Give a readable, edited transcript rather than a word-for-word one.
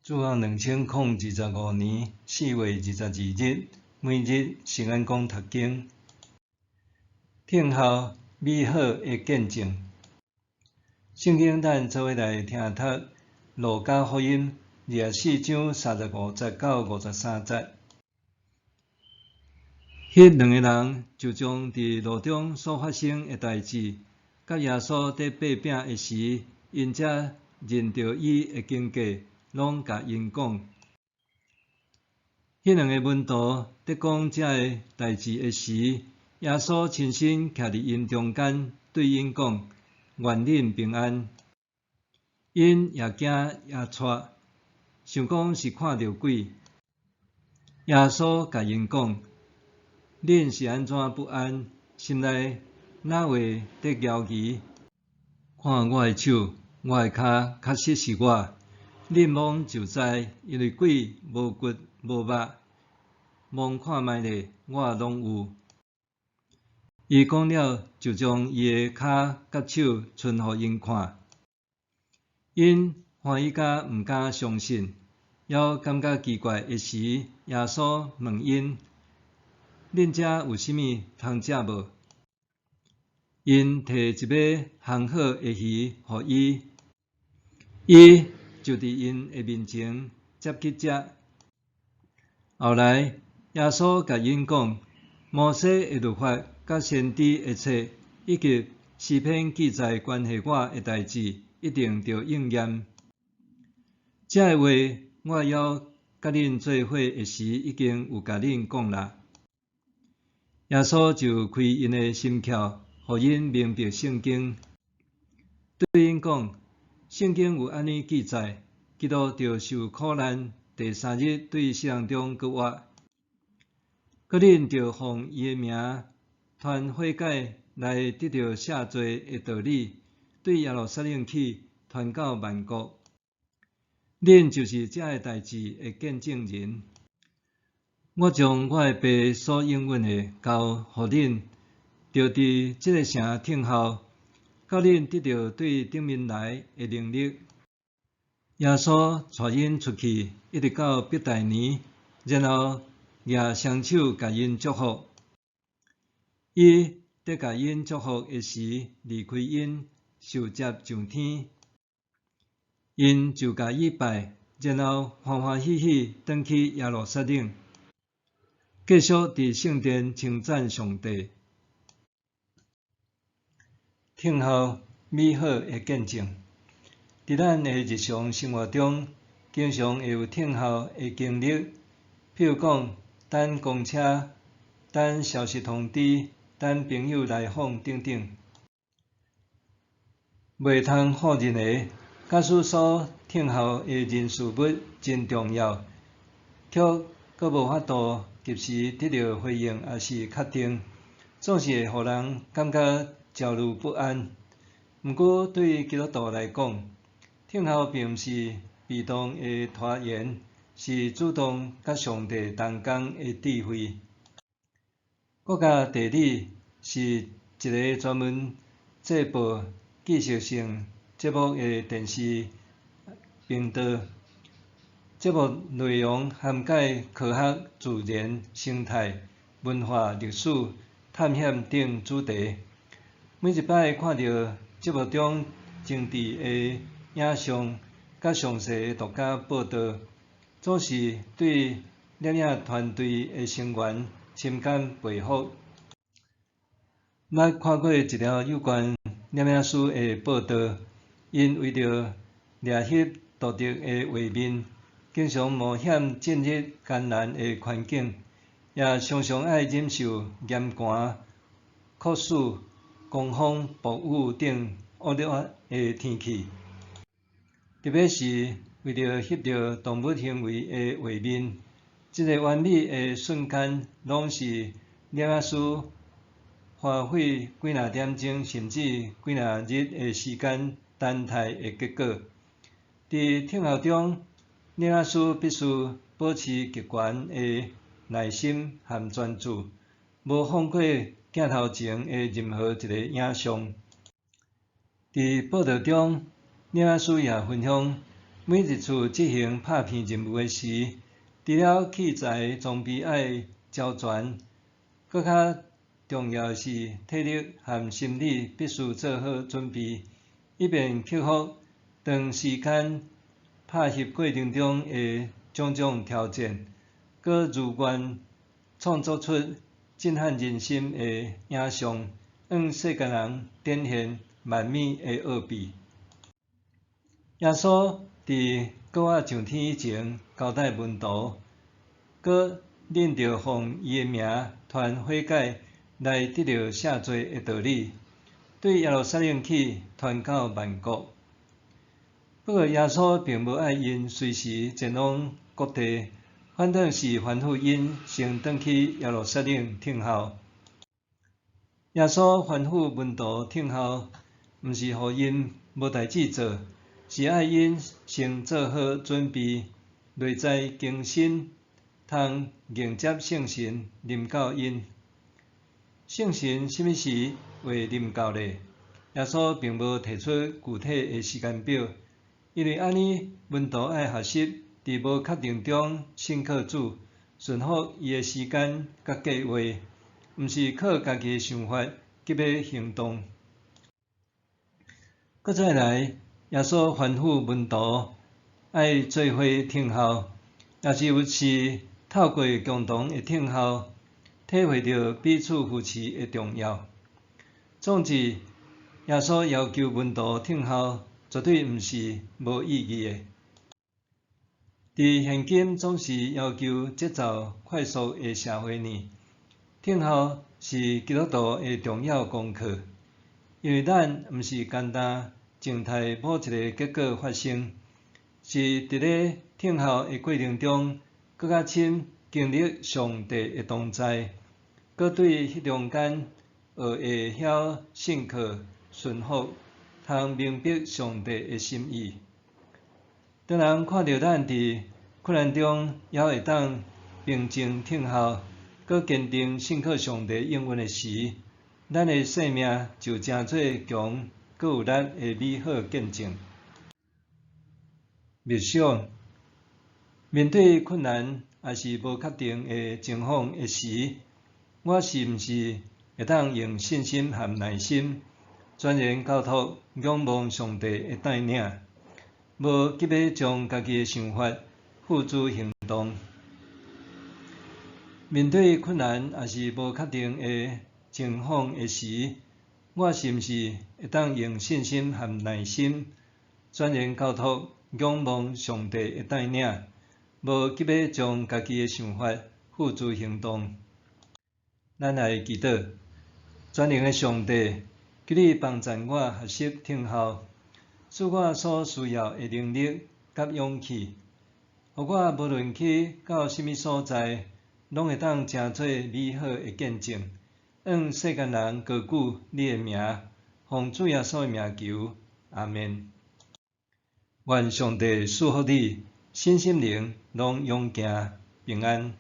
主後2025年4月22日，每日聖安講讀經，聽候美好的見證。聖經咱做伙來聽讀《路加福音》24章35節到53節。彼兩个人就將佇路中所發生的代誌，佮耶穌佇擘餅的時，𪜶才認著伊的經過，攏共𪜶講。彼兩个門徒佇講這个代誌的時，耶穌親身徛佇𪜶中間，對𪜶講：願恁平安。𪜶也驚也掣，想講是看著鬼。耶穌共𪜶講：恁是按怎不安？心內哪會佇猶疑？看我的手，我的跤，確實是我。恁摸就知，因為鬼無骨無肉，摸看覓咧，我攏有。伊講了，就將伊的跤佮手伸予𪜶看。𪜶歡喜甲毋敢相信，猶感覺奇怪的時，耶穌問𪜶：恁遮有啥物通食無？𪜶提一尾烘好的魚予伊，伊就佇𪜶的面前接去食。後來，耶穌共𪜶講：摩西的律法佮先知的冊，以及詩篇記載關係我的代誌，一定著應驗。這个話，我猶佮恁做伙的時，已經有共恁講啦。耶穌就開𪜶的心竅，予𪜶明白聖經，對𪜶講：聖經有按呢記載，基督著受苦難，第三日對死人中閣活。閣恁著奉伊的名，傳悔改來得著赦罪的道理，對耶路撒冷起，傳到萬國。恁就是這个代誌的見證人。我將我的爸所應允的交予恁，著佇這个城等候，到恁得著對頂面來的能力。耶穌帶𪜶出去，一直到伯大尼，然後舉雙手共𪜶祝福。伊佇共𪜶祝福的時，離開𪜶，受接上天。𪜶就共伊拜，然後歡歡喜喜轉去耶路撒冷，繼續佇聖殿稱讚上帝。聽候美好的見證。佇咱的日常生活中，經常會有等候的經歷，譬如講，等公車、等消息通知、等朋友來訪等等。袂通否認的，假使所等候的人事物真重要，卻閣無法度及時得著回應抑是確定，總是會予人感覺焦慮不安。毋過對基督徒來講，等候並毋是被動的拖延，是主動佮上帝同工的智慧。國家地理是一个專門製播紀實性節目的電視頻道。節目內容涵蓋科學、自然、生態、文化、歷史、探險等主題。每一擺看著節目中精緻的影像佮詳細的獨家報導，總是對攝影團隊的成員深感佩服。捌看過一條有關攝影師的報導，𪜶為著掠翕獨特的畫面，經常冒險進入艱難的環境，也常常愛忍受嚴寒、酷暑、狂風、暴雨等惡劣的天氣。特別是為著翕著動物行為的畫面，這个完美的瞬間，攏是攝影師花費幾若點鐘，甚至幾若日的時間等待的結果。佇等候中，攝影師必須保持極懸的耐心和專注，無放過鏡頭前的任何一个影像。佇報導中，攝影師也分享，每一次执行拍片任务的时，除了器材装备爱周全，阁较重要的是体力和心理必须做好准备，以便克服长时间拍翕过程中的种种挑战，阁如愿创作出震撼人心的影像，向世间人展现万美的奥秘。耶稣伫阁爱上天以前，交代门徒，阁恁著奉伊的名传悔改来得著赦罪的道理，对耶路撒冷去传到万国。不过耶稣并无爱𪜶随时前往各地，反倒是吩咐𪜶先转去耶路撒冷等候。耶稣吩咐门徒等候，毋是予𪜶无代志做，是爱𪜶先做好准备，内在更新，通迎接圣神临到𪜶。圣神啥物时会临到呢？耶稣并无提出具体的时间表，因为按呢，门徒爱学习伫无确定中信靠主，顺服伊的时间佮计划，毋是靠家己的想法急欲行动。阁再来，耶稣吩咐门徒爱做伙等候，也就是透过共同的等候，体会著彼此扶持的重要。总之，耶稣要求门徒等候，绝对毋是无意义的。伫现今总是要求节奏快速的社会呢，等候是基督徒的重要功课，因为咱毋是干焦静待某一个结果发生，是伫咧等候的过程中，阁较深经历上帝的同在，阁对彼中间学会晓信靠、顺服，通明白上帝的心意。当人看著咱伫困难中，犹会当平静等候，阁坚定信靠上帝应允的时，咱的生命就成做强阁有力的美好见证。默想，面对困难抑是无确定的情况的时，我是毋是会当用信心和耐心，全然交托仰望上帝的带领，无急欲将家己的想法付诸行动？面对困难抑是无确定的情况的时，我是毋是会当用信心和耐心，全然交托仰望上帝的带领，无急欲将家己的想法付诸行动？咱来祈祷，全能的上帝，求你帮助我学习等候，赐我所需要的能力佮勇气，予我无论去到啥物所在，拢会当成做美好的见证，向世间人高举你的名，奉主耶稣的名求，阿们。愿上帝赐福你，身心灵拢勇健平安。